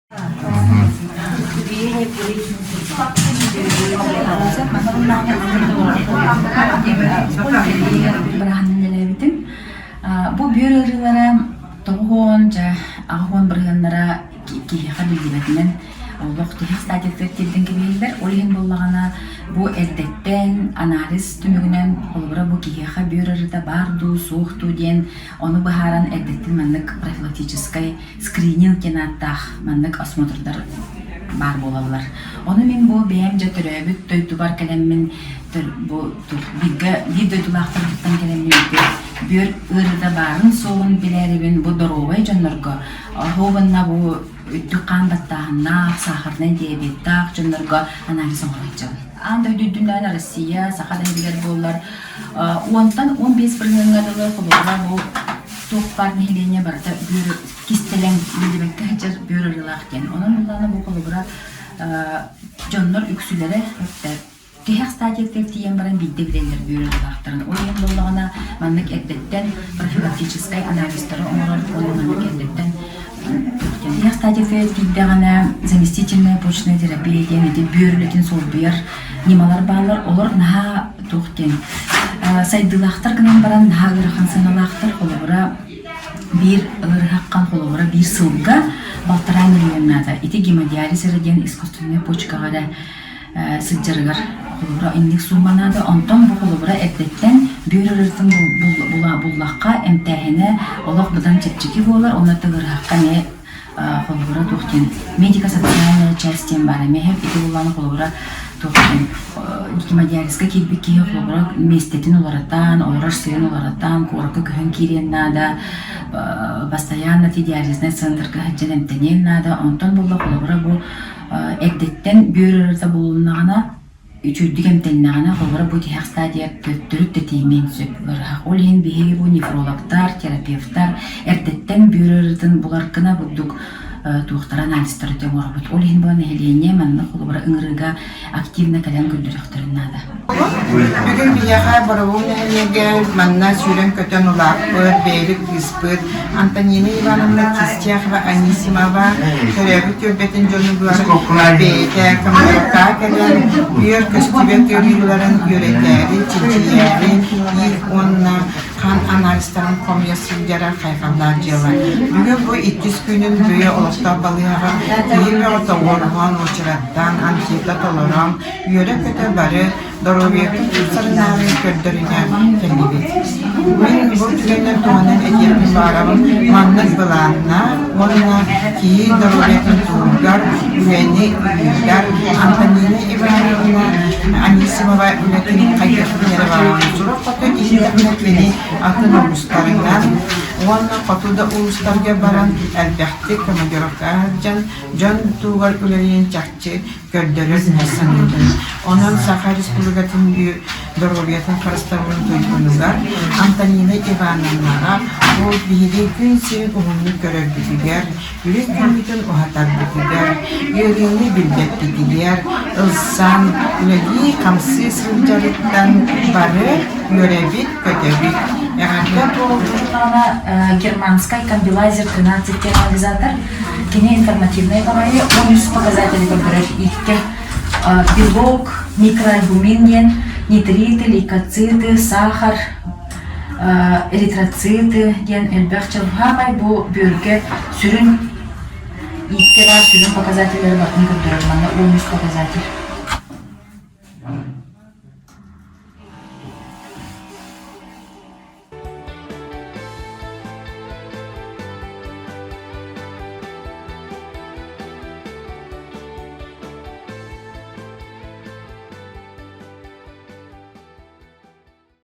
Быраһан үлэлээбитим. Бу бүөр ыарыылара 90 дьэ 80 бырыһыаннара киһиэхэ биллибэтинэн олох тиһэх стадиятыгар тиэрдэн кэбиһэллэр. Ол иһин буоллаҕына бу эрдэттэн анализ түмүгүнэн холобура бу киһиэхэ бүөр ыарыыта баар дуу, суох дуу диэн ону быһааран эрдэттэн маннык профилактическай скрининг диэн ааттаах маннык осмотрдар баар буолаллар. Ону мин бу бэйэм дьэ төрөөбүт дойдубар кэлэммин бу бииргэ биир дойдулаахтарбыттан кэлэммин бүөр ыарыыта баарын-суоҕун билээрибин бу доруобай дьоннорго оһуобунна бу үрдүк хаан баттааһыннаах, сахарнай диабеттаах дьоннорго анализ оҥорон Аан дойду үрдүнэн Россия, Саха да иһигэр буоллар уонтан 15 бырыһыаҥҥа дылы холобура бу туох баар нэһилиэнньэ барыта бүөр кистэлэҥ биллибэккэ сылдьар бүөр арыылаах диэн. Онон буллаҕына бу холобура дьоннор үксүлэрэ тиһэх стадиятыгар тиийэн баран биирдэ билэллэр бүөр ыарыылаахтарын. Ол иһин буоллаҕына маннык эрдэттэн профилактическай анализтары оҥорор уонна маннык эрдэттэн тиһэх стадиятыгар тиийдэҕинэ заместительная почечная терапия диэн ити бүөр үлэтин солбуйар ньымалар бааллар. Олор наһаа туох диэн сайдыылаахтар гынан баран наһаа ыарахан сыаналаахтар. Холобура биир ыарыһаххан холобура биир сылга балтараа миллион наада. Ити гемодиализ эрэ диэн искусственнай почкаҕа эрэ сылдьарыгар холобура инник сумма наада. Онтон бу холобура эрдэттэн бүөр ыарыытын буллахха эмтээһинэ олох быдан чэпчэки буолар. Онно ыарыһахха эмиэ холобура туох диэн медико-социальная часть диэн баар эмиэ ити буоллаҕына холобура туох диэн гемодиализка киирбит киһи холобура миэстэтин уларытан, олорор сирин уларытан, куоракка көһөн киириэн наада, постоянно ити диализнай центрга сылдьан эмтэниэн наада. Онтон буолла холобура бу эрдэттэн бүөр ыарыыта булулуннаҕына үчүгэйдик эмтэннэҕинэ, холобура бу тиһэх стадия төттөрү да тиийимиэн сөп ыарыһах. Ол иһин биһиги бу нефрологтар, терапевтар эрдэттэн бүөр ыарыытын булар гына бурдук туохтара анализтары оҥоробут. Ол иһин бу нэһилиэнньэ манна холобура ыҥырыыга активно кэлэн көрдөрүөхтэрин наада. Бүгүн биһиэхэ Боробул нэһилиэгэр манна сүүрэн-көтөн улааппыт, бэйэбит кыыспыт Антонина Ивановна Кистяхова Анисимова төрөөбүт түөлбэтин дьонугар бэйэтэ командировкаҕа кэлэн үөр көстүбэт ыарыыларын үөрэтээри, чинчийээри иик уонна хаан анализтарын хомуйа сылдьара хайҕаллаах дьыала. Бүгүн бу иккис күнүн Бөйө олохтоох балыыһаҕа киһи бөҕө тоҕуоруһан, уочараттаан, анкета толорон, үөрэ-көтө бары доруобуйатын тупсарынаары көрдөрүнэ кэллибит. Мин бу түгэннэр туһунан этиэхпин баҕарабын. Маннык былааннаах уонна киһи доруобуйатын туһугар үлэни ыытар Антонина Ивановна Анисимова үлэтин хайдахпын эрэ баҕарабын. Сурах хоту иһиттэхпинэ кини атын улуустарынан уонна хоту да улуустарга баран элбэхтик командировкаҕа сылдьан дьон туһугар үлэлиэн чахчы көрдөрөр саныыбын. Онон Саха Республикатын доруобуйатын харыстабылын туйгунугар Антонина Ивановнаҕа бу биһиги күн сирин уһуннук көрөрбүтүгэр, үрүҥ күммүтүн уһатарбытыгар, ыарыыны билбэппитигэр ылсан үлэлии-хамсыы сылдьарыттан бары үөрэбит-көтөбүт. Эҕэрдэ буоллун! Германскай комбилайзер 13 анализатор Кини информативнай баҕайы 13 показатели көрдөрөр ииккэ белок, микроальбумин диэн нитриты, лейкоциты, сахар, эритроциты диэн элбэх чалһаамай бу бүөргэ сүрүн ииккэ баар сүрүн показателлэри барытын көрдөрөр манна 13 показатель.